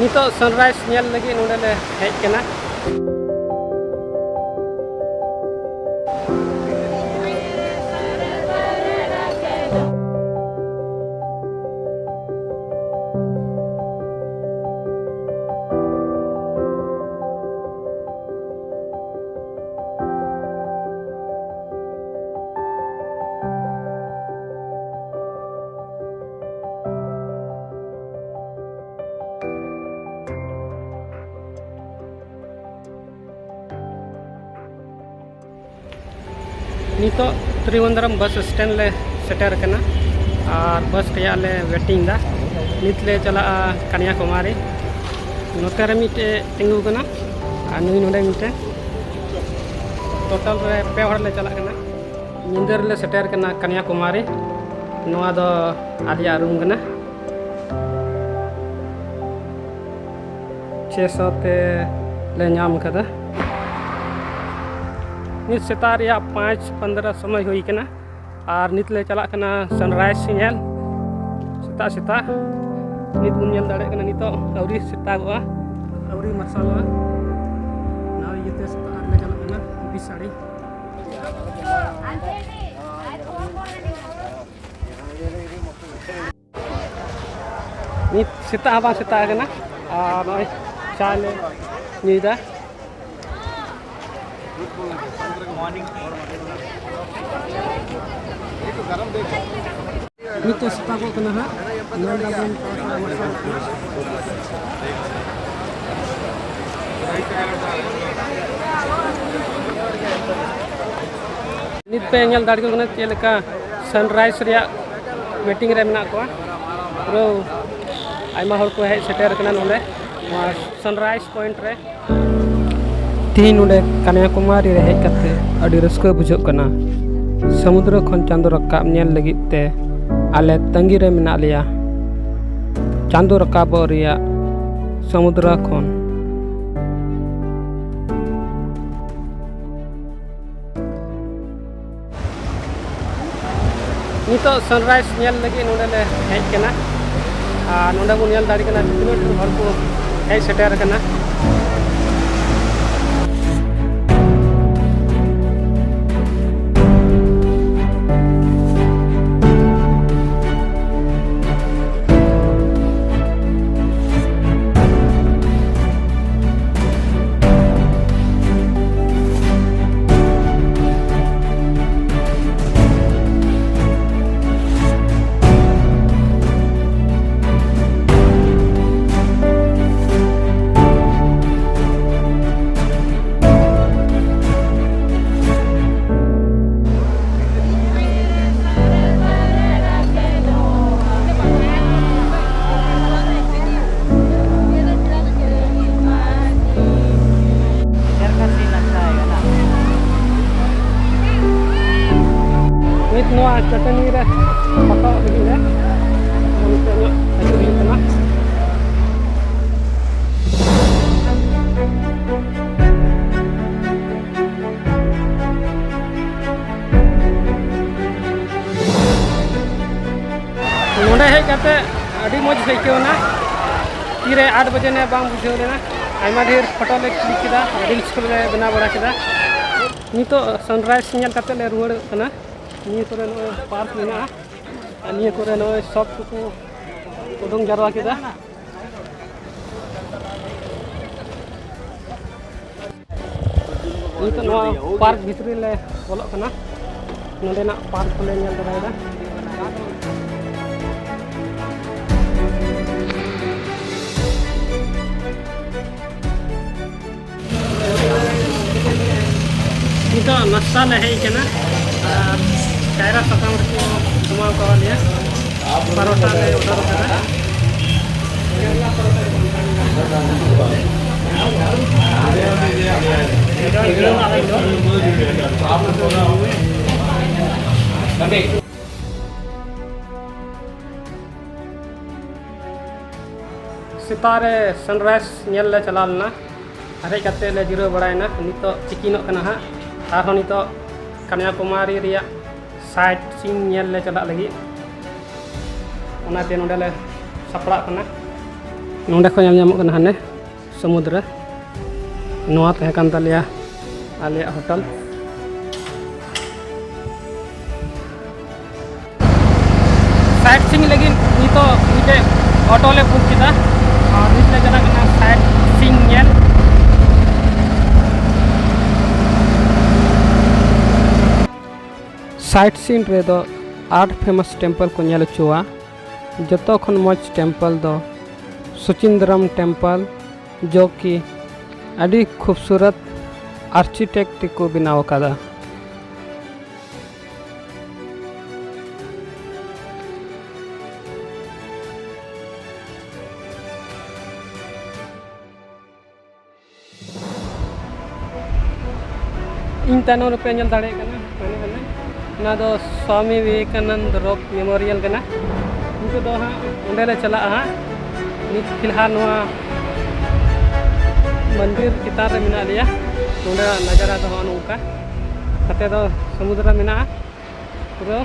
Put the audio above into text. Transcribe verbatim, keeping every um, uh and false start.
ᱱᱤᱛᱚᱜ sunrise ᱧᱮᱞ ᱞᱟᱹᱜᱤᱫ ᱱᱚᱰᱮ ᱞᱮ ᱦᱮᱡ ᱠᱟᱱᱟ᱾ ᱱᱤᱛᱚᱜ ᱛᱨᱤᱵᱚᱱᱫᱨᱚᱢ bus stand ᱞᱮ ᱥᱮᱴᱮᱨ ᱠᱟᱱᱟ ᱟᱨ bus ᱨᱮᱭᱟᱜ ᱞᱮ waiting ᱫᱟ᱾ ᱱᱤᱛ ᱞᱮ ᱪᱟᱞᱟᱜᱼᱟ ᱠᱟᱱᱭᱟᱠᱩᱢᱟᱨᱤ᱾ ᱱᱚᱛᱮ ᱨᱮ ᱢᱤᱫᱴᱮᱡ ᱛᱤᱸᱜᱩ ᱠᱟᱱᱟ ᱟᱨ ᱱᱩᱭ ᱱᱚᱰᱮ ᱢᱤᱫᱴᱮᱡ᱾ Total ᱨᱮ ᱯᱮ ᱦᱚᱲ ᱞᱮ ᱪᱟᱞᱟᱜ ᱠᱟᱱᱟ᱾ ᱧᱤᱫᱟᱹ ᱨᱮᱞᱮ ᱥᱮᱴᱮᱨ ᱠᱟᱱᱟ ᱠᱟᱱᱭᱟᱠᱩᱢᱟᱨᱤ᱾ ᱱᱚᱣᱟ ᱫᱚ ᱟᱞᱮᱭᱟᱜ room ᱠᱟᱱᱟ᱾ ᱪᱷᱮ ᱥᱚ ᱛᱮ ᱞᱮ ᱧᱟᱢ ᱠᱟᱫᱟ᱾ ᱱᱤᱛ ᱥᱮᱛᱟᱜ ᱨᱮᱭᱟᱜ ᱯᱟᱸᱪ ᱯᱚᱱᱫᱽᱨᱚ ᱥᱚᱢᱚᱭ ᱦᱩᱭ ᱠᱟᱱᱟ ᱟᱨ ᱱᱤᱛ ᱞᱮ ᱪᱟᱞᱟᱜ ᱠᱟᱱᱟ sunrise ᱧᱮᱞ᱾ ᱥᱮᱛᱟᱜ ᱥᱮᱛᱟᱜ ᱱᱤᱛ ᱵᱚᱱ ᱧᱮᱞ ᱫᱟᱲᱮᱭᱟᱜ ᱠᱟᱱᱟ, ᱱᱤᱛᱚᱜ ᱟᱹᱣᱨᱤ ᱥᱮᱛᱟᱜᱚᱜᱼᱟ, ᱟᱹᱣᱨᱤ ᱢᱟᱨᱥᱟᱞᱚᱜᱼᱟ᱾ ᱚᱱᱟ ᱤᱭᱟᱹᱛᱮ ᱥᱮᱛᱟᱜ ᱨᱮᱞᱮ ᱪᱟᱞᱟᱜ ᱠᱟᱱᱟ ᱵᱤᱥᱟᱲᱤ᱾ ᱱᱤᱛ ᱥᱮᱛᱟᱜ ᱦᱚᱸ ᱵᱟᱝ ᱥᱮᱛᱟᱜ ᱟᱠᱟᱱᱟ ᱟᱨ ᱱᱚᱜᱼᱚᱭ ᱪᱟ ᱞᱮ ᱧᱩᱭᱮᱫᱟ᱾ ᱱᱤᱛᱚᱜ ᱥᱮᱛᱟᱜᱚᱜ ᱠᱟᱱᱟ ᱦᱟᱸᱜ, ᱧᱮᱞ ᱫᱟᱵᱚᱱ ᱛᱷᱚᱲᱟ ᱛᱷᱚᱲᱟ ᱢᱟᱨᱥᱟᱞᱚᱜ ᱠᱟᱱᱟ᱾ ᱱᱤᱛ ᱯᱮ ᱧᱮᱞ ᱫᱟᱲᱮᱭᱟᱜ ᱠᱟᱱᱟ ᱪᱮᱫ ᱞᱮᱠᱟ sunrise ᱨᱮᱭᱟᱜ waiting ᱨᱮ ᱢᱮᱱᱟᱜ ᱠᱚᱣᱟ᱾ ᱯᱩᱨᱟᱹ ᱟᱭᱢᱟ ᱦᱚᱲ ᱠᱚ ᱦᱮᱡ ᱥᱮᱴᱮᱨ ᱠᱟᱱᱟ ᱱᱚᱰᱮ ᱱᱚᱣᱟ sunrise point ᱨᱮ᱾ ᱛᱤᱦᱤᱧ ᱱᱚᱰᱮ ᱠᱟᱱᱭᱟᱠᱩᱢᱟᱨᱤ ᱨᱮ ᱦᱮᱡ ᱠᱟᱛᱮ ᱟᱹᱰᱤ ᱨᱟᱹᱥᱠᱟᱹ ᱵᱩᱡᱷᱟᱹᱜ ᱠᱟᱱᱟ᱾ ᱥᱚᱢᱩᱫᱨᱚ ᱠᱷᱚᱱ ᱪᱟᱸᱫᱚ ᱨᱟᱠᱟᱵ ᱧᱮᱞ ᱞᱟᱹᱜᱤᱫ ᱛᱮ ᱟᱞᱮ ᱛᱟᱺᱜᱤ ᱨᱮ ᱢᱮᱱᱟᱜ ᱞᱮᱭᱟ᱾ ᱪᱟᱸᱫᱚ ᱨᱟᱠᱟᱵᱚᱜ ᱨᱮᱭᱟᱜ ᱥᱚᱢᱩᱫᱨᱚ ᱠᱷᱚᱱ᱾ ᱱᱤᱛᱚᱜ sunrise ᱧᱮᱞ ᱞᱟᱹᱜᱤᱫ ᱱᱚᱰᱮ ᱞᱮ ᱦᱮᱡ ᱠᱟᱱᱟ ᱟᱨ ᱱᱚᱰᱮ ᱵᱚᱱ ᱧᱮᱞ ᱫᱟᱲᱮᱭᱟᱜ ᱠᱟᱱᱟ ᱛᱤᱱᱟᱹᱜ ᱰᱷᱮᱨ ᱦᱚᱲ ᱠᱚ ᱦᱮᱡ ᱥᱮᱴᱮᱨ ᱟᱠᱟᱱᱟ᱾ ᱱᱤᱛ ᱱᱚᱣᱟ ᱪᱟᱹᱴᱟᱹᱱᱤ ᱨᱮ ᱯᱷᱳᱴᱳ ᱞᱟᱹᱜᱤᱫ ᱞᱮ ᱚᱱᱛᱮ ᱧᱚᱜ ᱟᱹᱪᱩᱨ ᱦᱩᱭᱩᱜ ᱠᱟᱱᱟ᱾ ᱱᱚᱰᱮ ᱦᱮᱡ ᱠᱟᱛᱮ ᱟᱹᱰᱤ ᱢᱚᱡᱽ ᱟᱹᱭᱠᱟᱹᱣ ᱮᱱᱟ᱾ ᱛᱤᱨᱮ ᱟᱴ ᱵᱟᱡᱮ ᱱᱟ ᱵᱟᱝ ᱵᱩᱡᱷᱟᱹᱣ ᱞᱮᱱᱟ᱾ ᱟᱭᱢᱟ ᱰᱷᱮᱨ ᱯᱷᱳᱴᱳ ᱞᱮ ᱠᱞᱤᱠ ᱠᱮᱫᱟ, ᱨᱤᱞᱥ ᱠᱚᱞᱮ ᱵᱮᱱᱟᱣ ᱵᱟᱲᱟ ᱠᱮᱫᱟ᱾ ᱱᱤᱛᱚᱜ ᱥᱟᱱᱨᱟᱭᱤᱡᱽ ᱧᱮᱞ ᱠᱟᱛᱮ ᱞᱮ ᱨᱩᱣᱟᱹᱲᱚᱜ ᱠᱟᱱᱟ᱾ ᱱᱤᱭᱟᱹ ᱠᱚᱨᱮ ᱱᱚᱜᱼᱚᱭ ᱯᱟᱨᱠ ᱢᱮᱱᱟᱜᱼᱟ ᱟᱨ ᱱᱤᱭᱟᱹ ᱠᱚᱨᱮ ᱱᱚᱜᱼᱚᱭ ᱥᱚᱯ ᱠᱚᱠᱚ ᱩᱰᱩᱝ ᱡᱟᱨᱣᱟ ᱠᱮᱫᱟ᱾ ᱱᱤᱛᱚᱜ ᱱᱚᱣᱟ ᱯᱟᱨᱠ ᱵᱷᱤᱛᱨᱤ ᱞᱮ ᱵᱚᱞᱚᱜ ᱠᱟᱱᱟ᱾ ᱱᱚᱸᱰᱮᱱᱟᱜ ᱯᱟᱨᱠ ᱠᱚᱞᱮ ᱧᱮᱞ ᱛᱚᱨᱟᱭᱮᱫᱟ᱾ ᱱᱤᱛᱚᱜ ᱱᱟᱥᱛᱟ ᱞᱮ ᱦᱮᱡ ᱠᱟᱱᱟ ᱟᱨ ᱠᱟᱭᱨᱟ ᱥᱟᱠᱟᱢ ᱨᱮᱠᱚ ᱡᱚᱢᱟᱣ ᱠᱟᱣᱟ ᱞᱮᱭᱟ᱾ ᱯᱟᱨᱚᱴᱟ ᱞᱮ ᱚᱰᱟᱨ ᱠᱟᱫᱟ᱾ ᱥᱮᱛᱟᱜ ᱨᱮ ᱥᱟᱱᱨᱟᱭᱤᱡᱽ ᱧᱮᱞ ᱞᱮ ᱪᱟᱞᱟᱣ ᱞᱮᱱᱟ᱾ ᱟᱨ ᱦᱮᱡ ᱠᱟᱛᱮ ᱞᱮ ᱡᱤᱨᱟᱹᱣ ᱵᱟᱲᱟᱭᱮᱱᱟ᱾ ᱱᱤᱛᱚᱜ ᱛᱤᱠᱤᱱᱚᱜ ᱠᱟᱱᱟ ᱦᱟᱸᱜ᱾ ᱟᱨᱦᱚᱸ ᱱᱤᱛᱚᱜ ᱠᱟᱱᱭᱟᱠᱩᱢᱟᱨᱤ ᱨᱮᱭᱟᱜ ᱥᱟᱭᱤᱴ ᱥᱤᱱ ᱧᱮᱞ ᱞᱮ ᱪᱟᱞᱟᱜ ᱞᱟᱹᱜᱤᱫ᱾ ᱚᱱᱟᱛᱮ ᱱᱚᱸᱰᱮ ᱞᱮ ᱥᱟᱯᱲᱟᱜ ᱠᱟᱱᱟ᱾ ᱱᱚᱸᱰᱮ ᱠᱷᱚᱱ ᱧᱮᱞ ᱧᱟᱢᱚᱜ ᱠᱟᱱᱟ ᱦᱟᱱᱮ ᱥᱚᱢᱩᱫᱨᱚ᱾ ᱱᱚᱣᱟ ᱛᱟᱦᱮᱸ ᱠᱟᱱ ᱛᱟᱞᱮᱭᱟ ᱟᱞᱮᱭᱟᱜ ᱦᱳᱴᱮᱞ᱾ ᱥᱟᱭᱤᱴ ᱥᱤᱝ ᱞᱟᱹᱜᱤᱫ ᱱᱤᱛᱚᱜ ᱢᱤᱫᱴᱮᱡ ᱚᱴᱳ ᱞᱮ ᱵᱩᱠ ᱠᱮᱫᱟ ᱟᱨ ᱱᱤᱛ ᱞᱮ ᱪᱟᱞᱟᱜ ᱠᱟᱱᱟ ᱥᱟᱭᱤᱴ ᱥᱤᱝ ᱧᱮᱞ᱾ ᱥᱟᱭᱤᱴ ᱥᱤᱝ ᱨᱮᱫᱚ ᱟᱴ ᱯᱷᱮᱢᱟᱥ ᱴᱮᱢᱯᱚᱞ ᱠᱚ ᱧᱮᱞ ᱦᱚᱪᱚᱣᱟ᱾ ᱡᱚᱛᱚ ᱠᱷᱚᱱ ᱢᱚᱡᱽ ᱴᱮᱢᱯᱚᱞ ᱫᱚ ᱥᱩᱪᱤᱱᱫᱨᱚᱢ ᱴᱮᱢᱯᱚᱞ, ᱡᱚ ᱠᱤ ᱟᱹᱰᱤ ᱠᱷᱩᱵᱥᱩᱨᱚᱛ ᱟᱨᱠᱤᱴᱮᱠᱴ ᱛᱮᱠᱚ ᱵᱮᱱᱟᱣ ᱟᱠᱟᱫᱟ᱾ ᱤᱧ ᱛᱟᱭᱱᱚᱢ ᱨᱮᱯᱮ ᱧᱮᱞ ᱫᱟᱲᱮᱭᱟᱜ ᱠᱟᱱᱟ, ᱦᱟᱱᱮ ᱦᱟᱱᱮ, ᱚᱱᱟ ᱫᱚ ᱥᱣᱟᱢᱤ ᱵᱤᱵᱮᱠᱟᱱᱟᱱᱫ ᱨᱚᱠ ᱢᱮᱢᱳᱨᱤᱭᱟᱞ ᱠᱟᱱᱟ᱾ ᱱᱤᱛᱚᱜ ᱫᱚ ᱦᱟᱸᱜ ᱚᱸᱰᱮ ᱞᱮ ᱪᱟᱞᱟᱜᱼᱟ ᱦᱟᱸᱜ᱾ ᱱᱤᱛ ᱯᱷᱤᱞᱦᱟᱞ ᱱᱚᱣᱟ ᱢᱚᱱᱫᱤᱨ ᱪᱮᱛᱟᱱ ᱨᱮ ᱢᱮᱱᱟᱜ ᱞᱮᱭᱟ᱾ ᱱᱚᱸᱰᱮᱱᱟᱜ ᱱᱟᱡᱟᱨᱟ ᱫᱚ ᱦᱚᱸᱜᱼᱚ ᱱᱚᱝᱠᱟ᱾ ᱱᱚᱛᱮ ᱫᱚ ᱥᱚᱢᱩᱫᱨᱚ ᱢᱮᱱᱟᱜᱼᱟ ᱯᱩᱨᱟᱹ᱾